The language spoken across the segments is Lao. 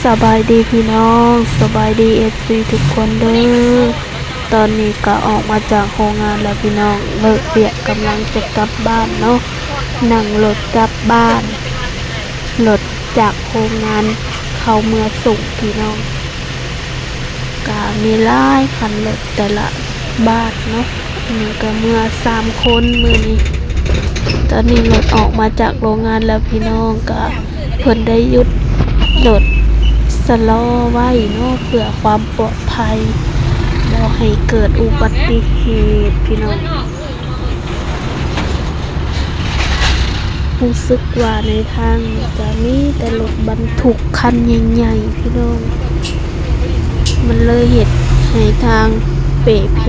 ສະບາຍດີພີ່ນ້ອງ, ສະບາຍດີເອັຟຊີທຸກຄົນເດີ້. ຕອນນີ້ກໍອອກມາຈາກໂຮງງານແລ້ວພີ່ນ້ອງ, ເລີກວຽກກຳລັງຈະກັບບ້ານເນາະ, ນັ່ງລົດກັບບ້ານ, ລົດຈາກໂຮງງານເຂົ້າເມືອສົ່ງພີ່ນ້ອງ. ກະມີຫຼາຍຄັນລົດແຕ່ລະບ້ານເນາະ, ອັນນີ້ກະເມືອສາມຄົນມື້ນີ້. ຕອນນີ້ລົດອອກມາຈາກໂຮງງານແລ້ວພີ່ນ້ອງ, ກະເພິ່ນໄດ້ຢຸດລົດຊະລໍໄວ້ເນາະ ເພື່ອຄວາມປອດໄພ, ບໍ່ໃຫ້ເກີດອຸບັດຕິເຫດພີ່ນ້ອງ. ຮູ້ສຶກວ່າໃນທາງນີ້ກະມີແຕ່ລົດບັນທຸກຄັນໃຫຍ່ໆ ພີ່ນ້ອງ, ມັນເລີຍເຮັດໃຫ້ທາງເປ່ເພ.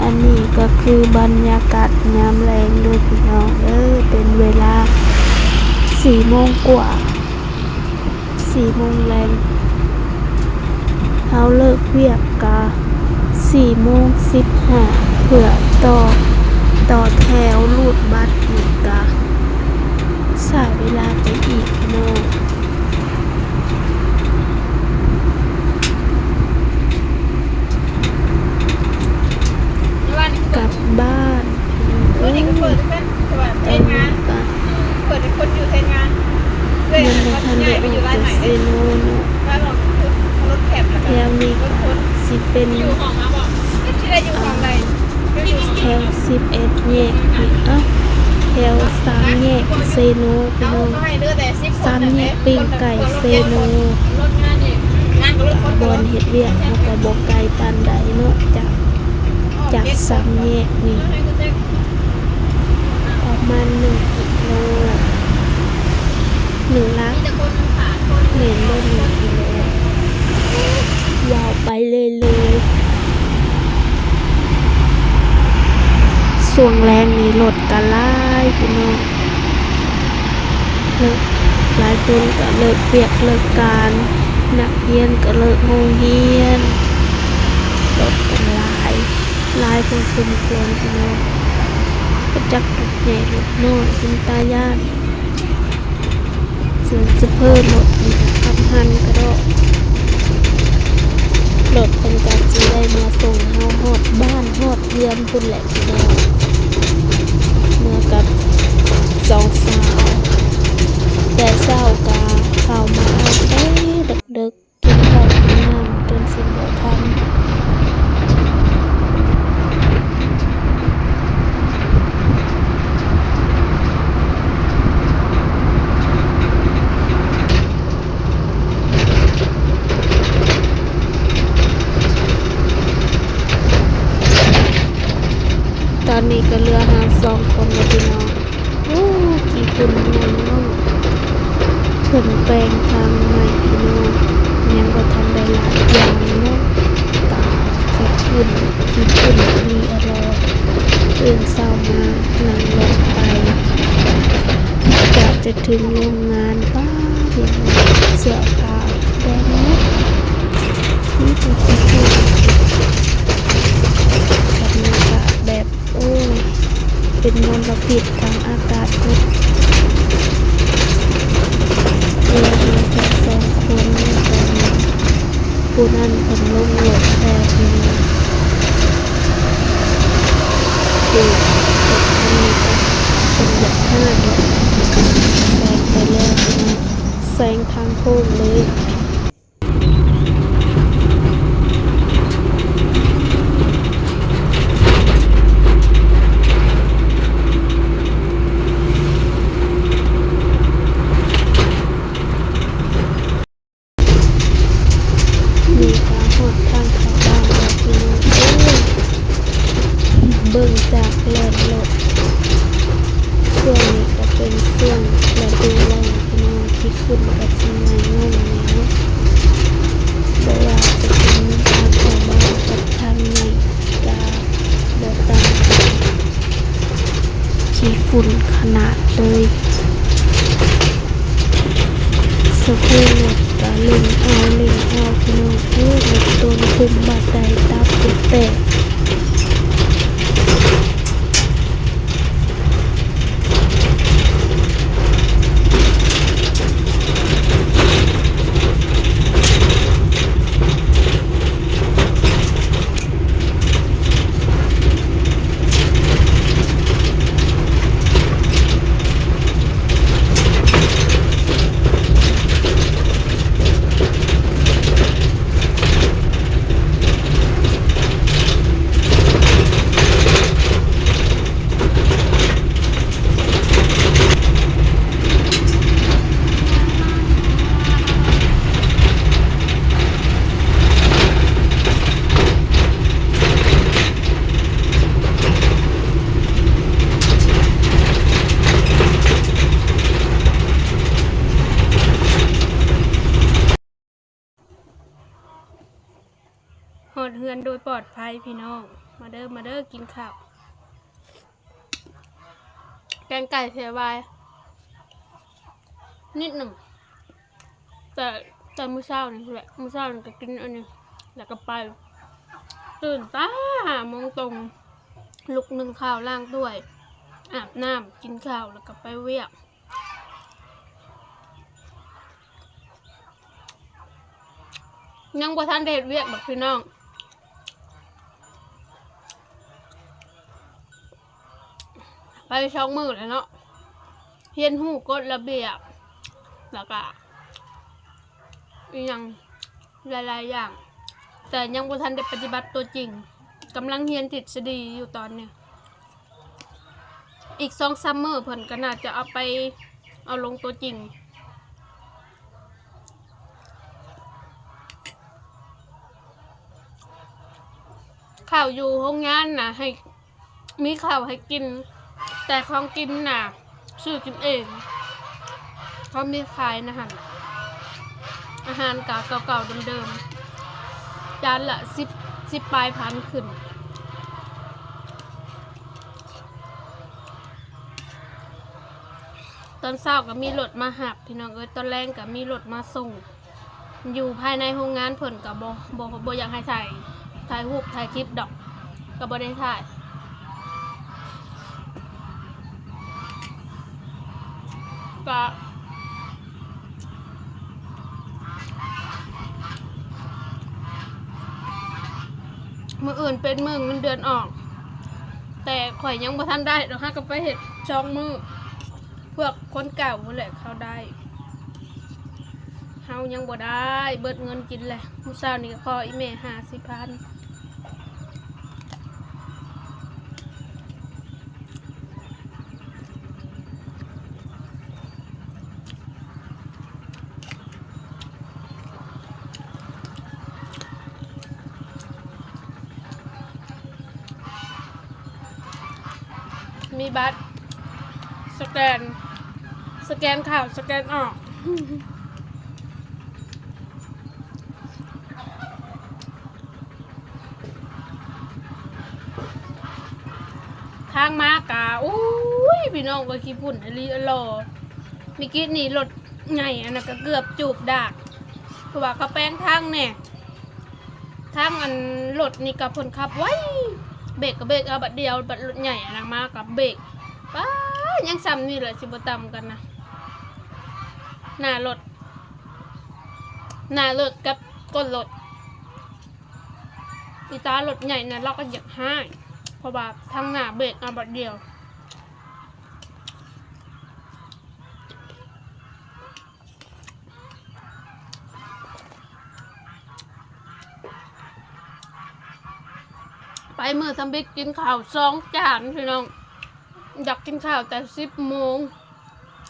ອັນນີ້ກໍຄືບັນຍາກາດຍາມແລງເດີ້ພີ່ນ້ອງເດີ້, ເປັນເວລາສີ່ໂມງກວ່າ. ສີ່ໂມງແລງ, ເຮົາເລີກວຽກກະສີ່ໂມງສິບຫ້າ ເພື່ອຕໍ່ ຕໍ່ແຖວຮູດບັດນີ້ກະສາຍເວລາໄປອີກເນາະ. ກັບບ້ານ ເອີ ຕອນນີ້ກະ ຕອນນີ້ກະຍັງບໍ່ທັນໄດ້ອອກຈາກເຊໂນເນາະ, ແຖວນີ້ກະຊິເປັນແຖວສິບເອັດແຍກ ເອົ້າ ແຖວສາມແຍກເຊໂນ ພີ່ນ້ອງ, ສາມແຍກປີ້ງໄກ່ເຊໂນ. ບ່ອນເຮັດວຽກເຮົາກະບໍ່ໄກປານໃດເນາະ ຈາກ ຈາກສາມແຍກນີ້ ປະມານໜຶ່ງກິໂລ ໜຶ່ງຫຼັກ ແມ່ນບໍ່ ໜຶ່ງກິໂລ ວ້າວໄປເລື້ອຍໆ. ຊ່ວງແລງນີ້ລົດກະຫຼາຍພີ່ນ້ອງ, ເລີກ ຫຼາຍຄົນກະເລີກວຽກເລີກການ, ນັກຮຽນກະເລີກໂຮງຮຽນ, ລົດກະຫຼາຍ ຫຼາຍພໍສົມຄວນພີ່ນ້ອງ. ບໍ່ຈັກລົດໃຫຍ່ລົດນ້ອຍ ເປັນຕາຢ້ານ. ສ່ວນໂຊເຟີລົດນີ້ກະຂັບຫັ້ນກະດອກ, ລົດເພິ່ນກະຊິໄດ້ມາສົ່ງເຮົາຮອດບ້ານຮອດເຮືອນພຸ້ນແຫຼະພີ່ນ້ອງ. ເມືອກັບສອງສາວ, ແຕ່ເຊົ້າກະເຂົ້າມາແຕ່ເດິກໆ ກິນເຂົ້າກິນນ້ຳຈົນຊິບໍ່ທັນ. ຕອນນີ້ກະເຫຼືອເຮົາສອງຄົນແລ້ວພີ່ນ້ອງ. ໂອ້ ຂີ້ຝຸ່ນໃຫຍ່ເນາະ, ເພິ່ນແປງທາງໃໝ່ພີ່ນ້ອງ, ຍັງບໍ່ທັນໄດ້ລາດຢາງເນາະ, ຕາຂີ້ຝຸ່ນ ຂີ້ຝຸ່ນອີ່ຫຼີອະລໍ. ຕື່ນເຊົ້າມານັ່ງລົດໄປ ກະຈະເຖິງໂຮງງານ, ປ້າ ເຫັນເສື້ອຜ້າແດງເນາະ, ມີແຕ່ຂີ້ຝຸ່ນ. ບັນຍາກາດແບບ ໂອ້ຍ ເປັນມົນລະພິດທາງອາກາດເບິດ. ເຮືອເຮົາທັງສອງຄົນ ຕອນນີ້ຜູ້ນັ້ນເພິ່ນລົງລົດແລ້ວ ເພິ່ນ ເພິ່ນ ເພິ່ນ ເພິ່ນ ເພິ່ນຢາກຫາແລ້ວ ແຊງໄປແລ້ວ ແຊງທາງໂຄ້ງເລີຍ. ນີ້ກະຮອດທາງເຂົ້າບ້ານແລ້ວພີ່ນ້ອງເອີຍ, ເບິ່ງຈາກແລ່ນລົດ. ຊ່ວງນີ້ກະເປັນຊ່ວງລະດູແລ້ງ ພີ່ນ້ອງ, ຂີ້ຝຸ່ນກະຊິໄໝ້ງອງແນ່ເນາະ. ບໍ່ວ່າຈະເປັນທາງເຂົ້າບ້ານກັບທາງໃນກະບໍ່ຕ່າງກັນ, ຂີ້ຝຸ່ນຂະໜາດເລີຍ. ສະເພາະລົດກະເລັ່ງເອົາ ເລັ່ງເອົາ ພີ່ນ້ອງເອີຍ, ລົດໂຕນຄຸມບາດໃດຕັບຈົນແຕກ. ກັນໂດຍປອດໄພພີ່ນ້ອງ. ມາເດີ ມາເດີ ກິນເຂົ້າ. ແກງໄກ່ໃສ່ຫວາຍນິດໜຶ່ງ ແຕ່ ແຕ່ມື້ເຊົ້ານີ້ແຫຼະ ມື້ເຊົ້ານີ້ກໍກິນອັນນີ້ ແລ້ວກໍໄປ ຕື່ນແຕ່ຫ້າໂມງຕົງ ລຸກໜຶ້ງເຂົ້າ ລ້າງຖ້ວຍ ອາບນ້ຳ ກິນເຂົ້າ ແລ້ວກໍໄປວຽກ. ຍັງບໍ່ທັນໄດ້ເຮັດວຽກດອກພີ່ນ້ອງ ໄປສອງມື້ແລ້ວເນາະ ຮຽນຮູ້ກົດລະບຽບ ແລ້ວກະອີ່ຫຍັງຫຼາຍໆຢ່າງ ແຕ່ຍັງບໍ່ທັນໄດ້ປະຕິບັດຕົວຈິງ ກຳລັງຮຽນທິດສະດີຢູ່ຕອນນີ້. ອີກສອງສາມມື້ເພິ່ນກໍໜ້າຈະເອົາໄປ ເອົາລົງຕົວຈິງ. ເຂົ້າຢູ່ໂຮງງານນະ ໃຫ້ ມີເຂົ້າໃຫ້ກິນ ແຕ່ຂອງກິນນະ ຊື້ກິນເອງ ເຂົາມີຂາຍນະຫັ້ນ. ອາຫານກະເກົ່າໆເດີມໆ ຈານລະສິບ ສິບປາຍພັນຂຶ້ນ. ຕອນເຊົ້າກໍມີລົດມາຮັບພີ່ນ້ອງເອີຍ ຕອນແລງກໍມີລົດມາສົ່ງ. ຢູ່ພາຍໃນໂຮງງານເພິ່ນກໍບໍ່ ບໍ່ ບໍ່ຢາກໃຫ້ຖ່າຍ ຖ່າຍຮູບ ຖ່າຍຄລິບດອກ ກໍບໍ່ໄດ້ຖ່າຍ. ກະມື້ອື່ນເປັນມື້ເງິນເດືອນອອກ ແຕ່ຂ້ອຍຍັງບໍ່ທັນໄດ້ດອກ ຫາກໍໄປເຮັດສອງມື້ ພວກຄົນເກົ່າພຸ້ນແຫຼະເຂົາໄດ້ ເຮົາຍັງບໍ່ໄດ້ ເບິດເງິນກິນແຫຼະ. ມື້ເຊົ້ານີ້ກໍຂໍອີ່ແມ່ຫ້າສິບພັນ. ມີບັດສະແກນ ສະແກນເຂົ້າ ສະແກນອອກ. ທາງມາກະ ໂອ້ຍ ພີ່ນ້ອງເອີຍ ຂີ້ຝຸ່ນອີ່ຫຼີອີ່ຫຼໍ. ເມື່ອກີ້ນີ້ລົດໃຫຍ່ອັນນັ້ນກະເກືອບຈູບດາກ ເພາະວ່າເຂົາແປງທາງແດ່. ທາງອັນລົດນີ້ກະເພິ່ນຂັບໄວ ເບກກະເບກເອົາບາດດຽວ ບັດລົດໃຫຍ່ອັນນັ້ນມາກະເບກ ປ້າ ຍັງສ່ຳນີ້ແຫຼະ ຊິບໍ່ຕ່ຳກັນນະ ໜ້າລົດ ໜ້າລົດກັບກົ້ນລົດ. ອີຕາລົດໃຫຍ່ນະ ລາວກໍຢາກຮ້າຍ ເພາະວ່າທາງໜ້າເບກເອົາບາດດຽວ. ໄປມື້ທຳອິດກິນເຂົ້າສອງຈານພີ່ນ້ອງ ຢາກກິນເຂົ້າແຕ່ສິບໂມງ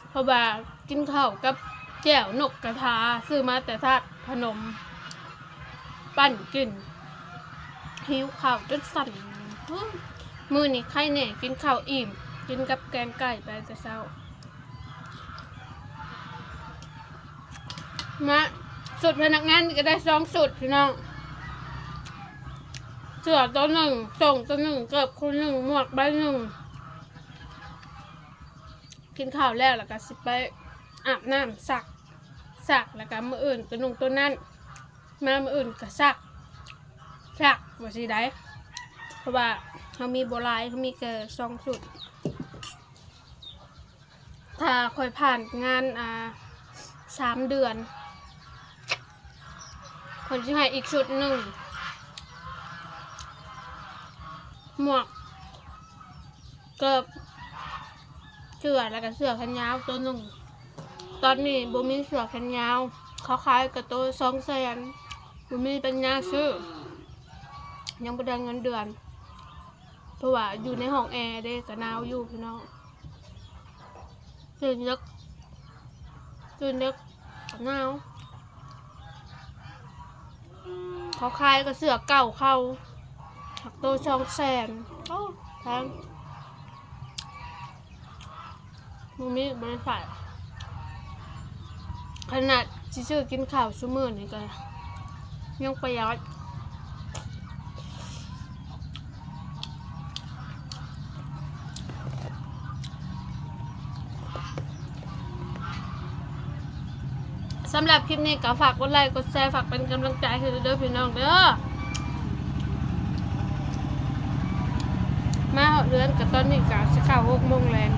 ເພາະວ່າກິນເຂົ້າກັບແຈ່ວນົກກະທາ ຊື້ມາແຕ່ທາດພະນົມ ປັ້ນກິນ. ຫິວເຂົ້າຈົນສັ່ນ. ມື້ນີ້ໄຄແດ່ ກິນເຂົ້າອີ່ມ ກິນກັບແກງໄກ່ໄປແຕ່ເຊົ້າ. ມາ ຊຸດພະນັກງານນີ້ກໍໄດ້ສອງຊຸດພີ່ນ້ອງ ເສື້ອໂຕໜຶ່ງ ໂສ້ງໂຕໜຶ່ງ ເກີບຄູ່ໜຶ່ງ ໝວກໃບໜຶ່ງ. ກິນເຂົ້າແລ້ວ ແລ້ວກໍຊິໄປອາບນ້ຳ ຊັກ ຊັກ ແລ້ວກໍມື້ອື່ນກໍນຸ່ງໂຕນັ້ນ ມາມື້ອື່ນກໍຊັກ ຊັກວ່າຊີ້ໃດ ເພາະວ່າເຮົາມີບໍ່ຫຼາຍ ເຮົາມີແຕ່ສອງຊຸດ. ຖ້າຂ້ອຍຜ່ານງານ ອ່າ ສາມເດືອນ ເພິ່ນຊິໃຫ້ອີກຊຸດໜຶ່ງ ໝວກ ເກີບ ເສື້ອ ແລ້ວກໍເສື້ອແຂນຍາວໂຕໜຶ່ງ. ຕອນນີ້ບໍ່ມີເສື້ອແຂນຍາວ ເຂົາຂາຍກໍໂຕສອງແສນ ບໍ່ມີປັນຍາຊື້ ຍັງບໍ່ໄດ້ເງິນເດືອນ ເພາະວ່າຢູ່ໃນຫ້ອງແອເດ້ ກໍໜາວຢູ່ພີ່ນ້ອງ. ຕື່ນເດິກ ຕື່ນເດິກກໍໜາວ. ເຂົາຂາຍກໍເສື້ອເກົ່າເຂົາ ຫັກໂຕສອງແສນ. ໂອ້ ແພງ ບໍ່ມີ ບໍ່ໄດ້ໃສ່. ຂະໜາດຊິຊື້ກິນເຂົ້າຊຸມື້ນີ້ກໍຍັງປະຢັດ. ສຳລັບຄລິບນີ້ກໍຝາກກົດໄລ້ກົດແຊ ຝາກເປັນກຳລັງໃຈໃຫ້ເດີພີ່ນ້ອງເດີ. ມາຮອດເຮືອນກໍຕອນນີ້ກໍຊິເຂົ້າຫົກໂມງແລງ.